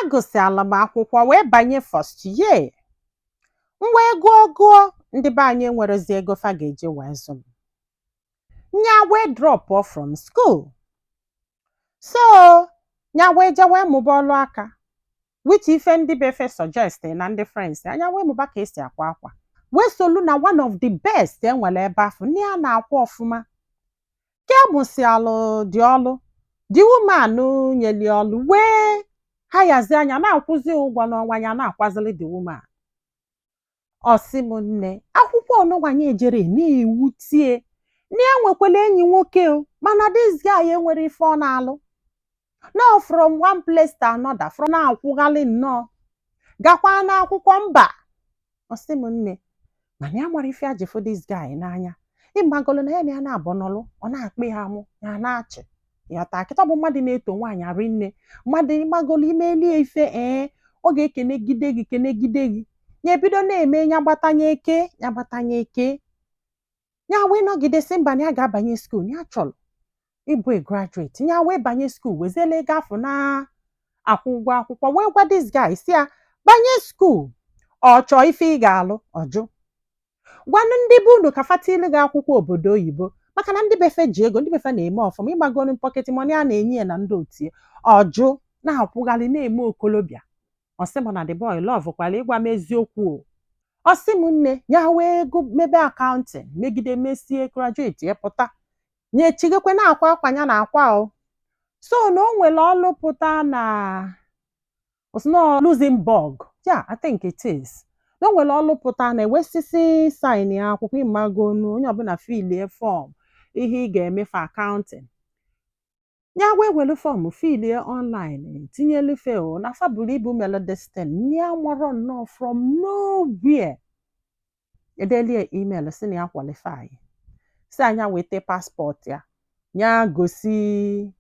Agụsịala m akwụkwọ wee banye first year. M wee gụọ gụọ, ndị be anyị enwerezi ego fa ga-eji wee zụ m. Nya wee drop off from school. So nya wee je wee mụba ọlụ aka with ife ndị befe suggest na ndị friends anya, wee mụba ka esi akwa akwa, wee solu na one of the best enwere ebe afọ nne ya na-akwa ọfụma. Ke mụsịalụ dị ọlụ, the woman nyeli ọlụ wee hayazi anya na-akwụzi ụgwọ n'ọnwa, ya na-akwazili the woman. Ọ sị m, nne, akwụkwọ ọnụnwanye ejere na-ewutie na ya nwekwara enyi nwoke o, mana this guy enwere ife ọ na-alụ, no, from one place to another, from na-akwụghalị nnọọ gakwa n'akwụkwọ mba. Ọ sị m, nne, mana ya nwere ife ajifụ this guy n'anya, ịmagolo na ya na ya na-abụ nọlụ, ọ na-akpị ya amụ, ya na-achị ya taa. Kịta bụ mmadụ na-eto nwaanyị arị nne mmadụ, ịmagolo imelie ife, ee, ọ ga-ekenegide gị, kenegide gị. Ya ebido na-eme ya gbatanye eke, ya gbatanye eke, ya wee nọgide sị mba, na ya ga-abanye school, ya chọrọ ịbụ a graduate. Ya wee banye school, weziela ego afọ na-akwụ ụgwọ akwụkwọ, wee gwa this guy si ya banye school, ọ chọọ ife ị ga-alụ, ọjụ gwanụ ndị be unu ka fatili gị akwụkwọ obodo oyibo, maka na ndị befe ji ego, ndị befe na-eme ọfụma, ịgbagonu pocket money a na-enye ya na ndị otu ya. Ọjụ na-akwụghalị na-eme okolobịa. Ọ sị m na the boy love kwala ịgwa m eziokwu o. Ọ sị m, nne, ya wee go mebe accounting, megide mesie graduate, ya pụta, nye echigekwe na-akwa akwa ya na akwa o. So na o nwere ọlụ pụta na Luxembourg, yeah, I think it is, na o nwere ọlụ pụta na ewesisi sign ya akwụkwọ, ịmagonu onye ọbụla fillie form ihe ị ga-eme for accounting. Ya wee were form fillie online, tinyelu fe na fa buru ibu mere destin ya nwụrọ nnọọ. From nowhere, edelie email si na ya qualify, si anya weta passport ya, ya gosi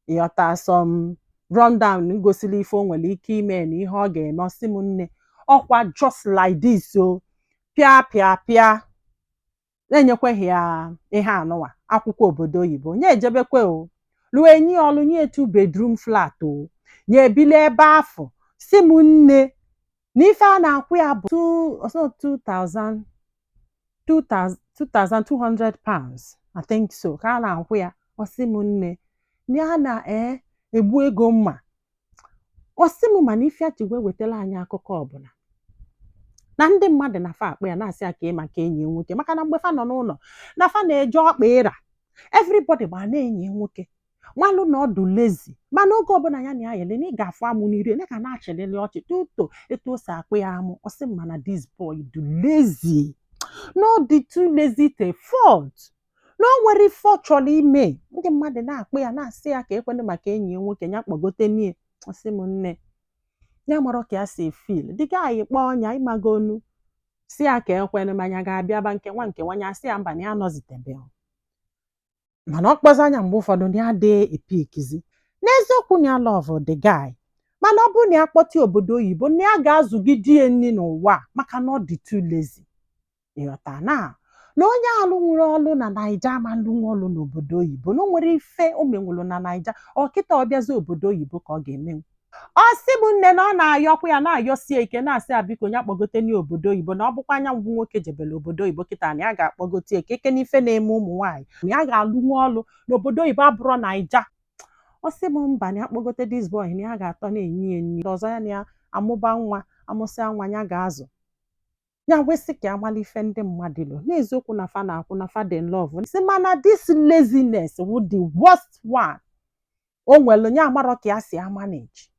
ịghọta some rundown gosiri ife o nwere ike ime na ihe ọ ga-eme. Ọsị m, nne, ọkwa just like this o, pịa pịa pịa, na-enyekweghị ya ihe anụwa akwụkwọ obodo oyibo. Nye ejebekwe o ruo enyi ọlụ, nye two bedroom flat o, nye ebili ebe afọ. Si m, nne, na ife a na-akwụ ya bụ 2000 £2,200, I think so, ka a na-akwụ ya. Ọsị m, nne, na ya na ee egbu ego mma. Ọsị m, mana ife a ji wee wetara anyị akụkọ ọbụla na ndị mmadụ na fa akpa ya na-asị ya ka ị maka enyi ya nwoke, maka na mgbe fa nọ n'ụlọ na fa na-eje ọkpa ịra, everybody gba na-enyi ya nwoke nmalụ na ọdụ lazy, mana oge ọbụla ya na ya yele na ị ga-afụ amụ n'iru ya ka na-achịlịlị ọchị tuto etu o si akpụ ya amụ. Ọsị m, mana this boy dị lazy, no, dị too lazy to fault, na o nwere ife ọ chọrọ ime. Ndị mmadụ na-akpụ ya na-asị ya ka ekwene maka enyi ya nwoke, ya kpọgote nie. Ọsị m, nne, ya marọ ka ya si efeel dịka anyị kpọọ ọnya ịmagonu si ya ka ekwene ma ya ga-abịa ba nke nwa nke nwa. Ya sị ya mba, na ya nọzitebe, mana ọ kpọzi anya mgbe ụfọdụ na ya dị epikizi. N'eziokwu na ya love the guy, mana ọ bụrụ na ya kpọta obodo oyibo, na ya ga-azụgide ya nri n'ụwa a, maka na ọ dị too lazy. Ịghọta na onye alụ nwere ọlụ na Naija ama alụnwe ọlụ n'obodo oyibo, na o nwere ife o menwuru na Naija, ọkịta ọbịazi obodo oyibo ka ọ ga-emenwu. Ọ sị bụ nne, na ọ na-ayọkwa ya, na-ayọsie ike, na-asị ya biko, ya kpọgote n'obodo oyibo, na ọ bụkwa anyanwụ nwoke jebere obodo oyibo kịta, na ya ga-akpọgote ya ka eke n'ife na-eme ụmụ nwaanyị, na ya ga-alụnwe ọlụ n'obodo oyibo abụrọ Naija. Ọ sị m mba, na ya kpọgote this boy, na ya ga-atọ na-enye ya nri ọzọ, ya na ya amụba nwa, amụsịa nwa ya ga-azụ ya. Wesị ka amala ife ndị mmadụ lụ n'eziokwu na fa na-akwụ na fa dị in love, si mana this laziness wụ the worst one o nwere, ya amarọ ka ya si amanage.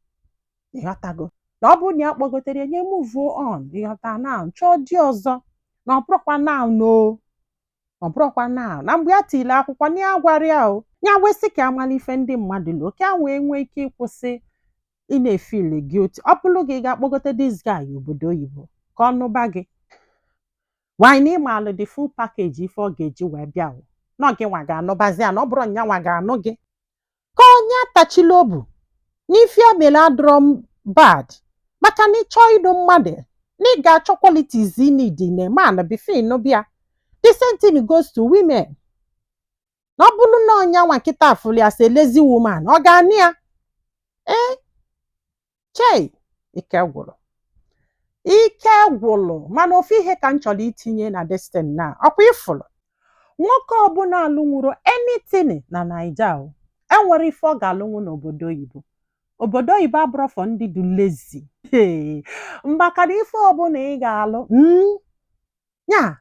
Ịghọtago na ọ bụrụ na ya kpọgotere ya, nye move on, ịghọta, na chọọ di ọzọ, na ọ bụrụkwa now, no, ọ bụrụkwa now, na mgbe ya tiri akwụkwọ na ya gwara ya o, ya wesị ka amala ife ndị mmadụ lụ, ka ya wee nwee ike ịkwụsị ị na-efeel guilty. Ọ bụrụ gị ga-akpọgote this guy obodo oyibo ka ọ nụba gị wanyị, na ịmaalụ the full package ife ọ ga-eji wee bịa o, na ọ gị nwa ga-anụbazi ya, na ọ bụrụ nya nwa ga-anụ gị, ka onye atachila obu n'ife ya mere adịrọ m bad, maka na ịchọọ ịnụ mmadụ na ị ga-achọ qualities ị need in a man before ịnụ bịa. The same thing goes to women, na ọ bụrụ na ọnya nwa nkịta afụli as a lazy woman, ọ ga-anụ ya? Ee, chei. Ike gwụrụ, ike gwụrụ. Mana ofu ihe ka m chọrọ itinye na destin na ọkwa ifụrụ nwoke ọbụla alụnwuro anything na Naija o enwere ife ọ ga-alụnwu n'obodo oyibo. Obodo oyibo abụrọ for ndị dị lazy, maka na ife ọbụla ị ga-alụ ya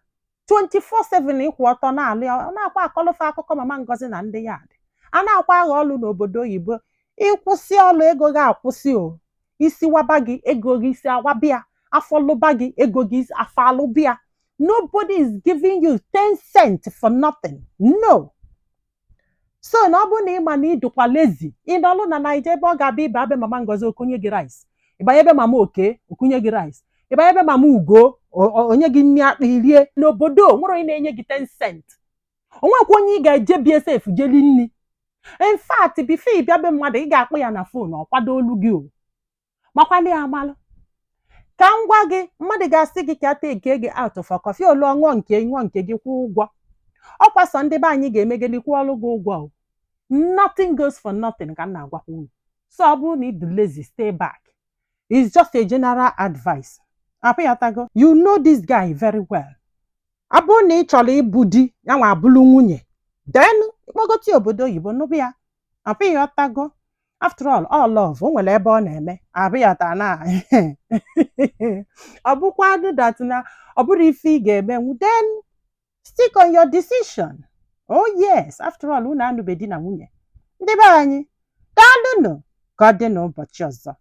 24/7 ịkwụ ọtọ na-alụ ya. Ọ na-akwa akọlụfe akụkọ mama Ngozi na ndị ya dị a na-akwa agha ọlụ n'obodo oyibo. Ịkwụsị ọlụ, ego gị akwụsị o. Isi waba gị, ego gị isi awabịa. Afọ lụba gị, ego gị afọ alụbịa. Nobody is giving you 10 cent for nothing, no. So na ọ bụrụ na ị ma na ịdụkwa lazy, ịnọlụ na Naija ebe ọ ga-abịa ịba be mama Ngozi, okonye gị rice, ịbanye ebe mama Oke, okunye gị rice, ịbanye ebe mama Ugo, onye gị nri akpa irie. N'obodo nwere onye na-enye gị 10 cent? Onwekwa onye ị ga-eje bie sef jeli nri. In fact, before ị bịa be mmadụ, ị ga-akpọ ya na phone, ọ kwado olu gị o makwali ya amalụ. Ka m gwa gị, mmadụ ga-asị gị ka take gị out for coffee, olu ọṅụọ nke ṅụọ nke gị, kwụọ ụgwọ. Ọkwa sọ ndị be anyị ga-emegeli kwụọ ọlụ gị ụgwọ o. Nothing goes for nothing, ka m na-agwakwa unu. So ọ bụrụ na ị dị lazy, stay back. It's just a general advice. Apịatago, you know this guy very well. Ọ bụrụ na ị chọrọ ịbụ di ya nwa abụrụ nwunye, then ịkpọgote obodo oyibo nụbụ ya. Apịghọtago? After all love o nwere ebe ọ na-eme abịghọta na ọ bụkwanụ that na ọ bụrụ ife ị ga-emenwu, then stick on your decision. Oh yes, after all, unu anụbe di na nwunye. Ndị be anyị, daalụnụ. Ka ọ dị n'ụbọchị ọzọ.